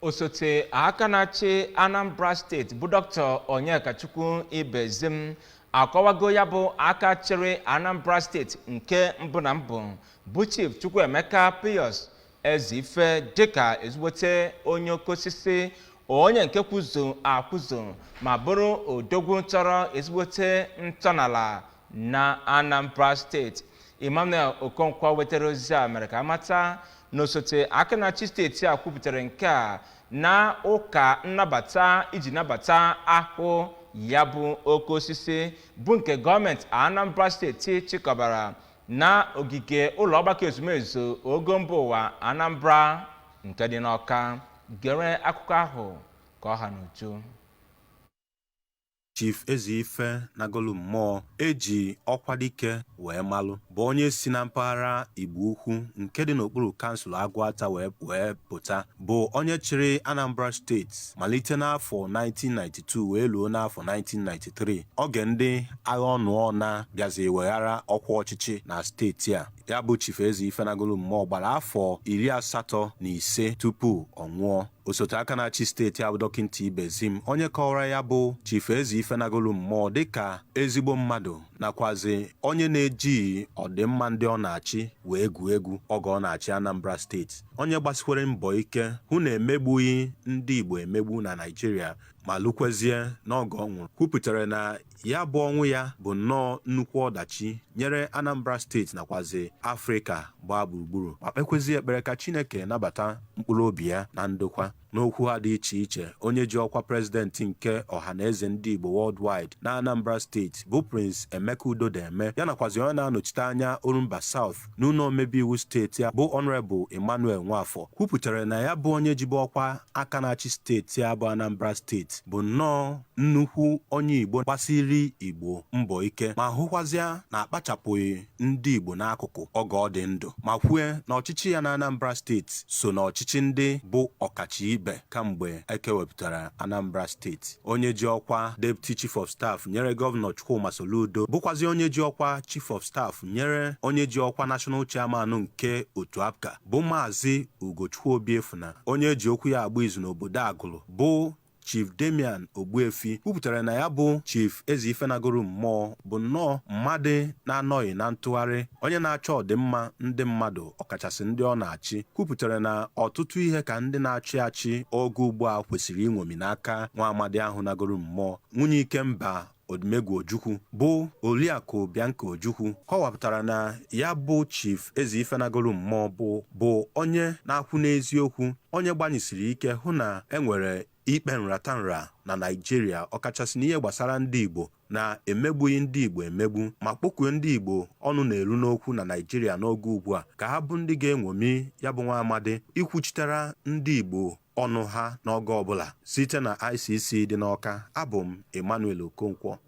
Osote aka na-achị Anambra Steeti bụ Dr. Onyekachukwu Ibezim akọwago ya bụ aka chịrị Anambra Steeti nke mbụ na mbụ bụ Chief Chukwuemeka Pius Ezeife dịka ezigbote onye oke osisi, onye nke kwụzu akwụzu ma bụrụ odogwu tọrọ ezigbote ntọnala na Anambra Steeti. Emmanuel Okonkwo wetara ozi a mere ka amata na osote aka na-achị steeti a kwupụtara nke a na ụka nnabata iji nabata ahụ ya bụ oke osisi bụ nke gọọmenti Anambra Steeti chịkọbara na ogige ụlọ ọgbakọ ezumezu ogo mba ụwa Anambra nke dị n'Ọka. Gere akụkọ ahụ ka ọ ha n'uju. Chief Ezeife nagolu mmụọ eji ọkwa dike wee malụ bụ onye si na mpaghara Igbo Ukwu nke dị n'okpuru kansụl Agụata wee pụta, bụ onye chịrị Anambra Steeti malite n'afọ 1992 wee luo n'afọ 1993, oge ndị agha ọnụọna bịazi weghara ọkwa ọchịchị na steeti a. Ya bụ Chief Ezeife nagolu mmụọ gbara afọ 85 tupu ọ nwụọ. Osote aka na-achị steeti a bụ Dọkịta Ibezim, onye kọwara ya bụ Chief Ezeife nagolu mmụọ dịka ezigbo mmadụ nakwazi onye na-ejighị ọdịmma ndị ọ na-achị wee gwuo egwu oge ọ na-achị Anambra Steeti, onye gbasikwere mbọ ike hụ na emegbughị ndị Igbo emegbu na Naịjirịa ma lukwezie n'oge ọ nwụrụ, kwupụtara na ya bụ ọnwụ ya bụ nnọọ nnukwu ọdachi nyere Anambra Steeti nakwazi Afrịka gbaa gburugburu, ma kpekwezie ekpere ka Chineke nabata mkpụrụ obi ya na ndokwa. N'okwu ha dị iche iche, onye ji ọkwa prezidenti nke Ọhaneze Ndị Igbo Worldwide na Anambra Steeti bụ Prince Emeka Udodeme, ya nakwazi onye na-anọchite anya Orumba South n'ụlọ omebe iwu steeti a bụ Honorable Emmanuel Nwafọ, kwupụtara na ya bụ onye jibu ọkwa aka na-achị steeti a bụ Anambra Steeti bụ nnọọ nnukwu onye Igbo gbasiri Igbo mbọ ike, ma hụkwazịa na akpachapụghị ndị Igbo n'akụkụ oge ọ dị ndụ, ma kwue na ọchịchị ya na Anambra Steeti so n'ọchịchị ndị bụ ọkacha ibe kamgbe ekewepụtara Anambra Steeti. Onye ji ọkwa Deputy Chief of Staff nyere Gọvanọ Chukwuma Soludo, bụkwazi onye ji ọkwa Chief of Staff nyere onye ji ọkwa National Chairman nke otu APGA bụ Maazị Ugochukwu Obiefuna, onye ji okwu ya agba izu n'obodo Agụlụ bụ Chief Damian Ogbuefi, kwupụtara na ya bụ Chief Ezeife nagoro mmụọ bụ nnọọ mmadụ na-anọghị na ntụgharị, onye na-achọ ọdịmma ndị mmadụ, ọkachasị ndị ọ na-achị, kwupụtara na ọtụtụ ihe ka ndị na-achị achị oge ugbu a kwesịrị iṅomi n'aka nwa amadi ahụ nagoro mmụọ. Nwunye Ikemba Odumegwu Ojukwu bụ Oriakụ Bianca Ojukwu kọwapụtara na ya bụ Chief Ezeife nagoro mmụọ bụ onye na-akwụ n'eziokwu, onye gbanyesiri ike hụ na enwere ikpe nratanra na Naịjirịa, ọkachasị n'ihe gbasara ndị Igbo na-emegbughị ndị Igbo emegbu, ma kpọkuo ndị Igbo ọnụ na-eru n'okwu na Naịjirịa n'oge ugbu a ka ha bụ ndị ga-eṅomi ya bụ nwa amadi ikwuchitere ndị Igbo ọnụ ha n'oge ọbụla. Site na ICC dị n'Ọka, abụ m Emmanuel Okonkwo.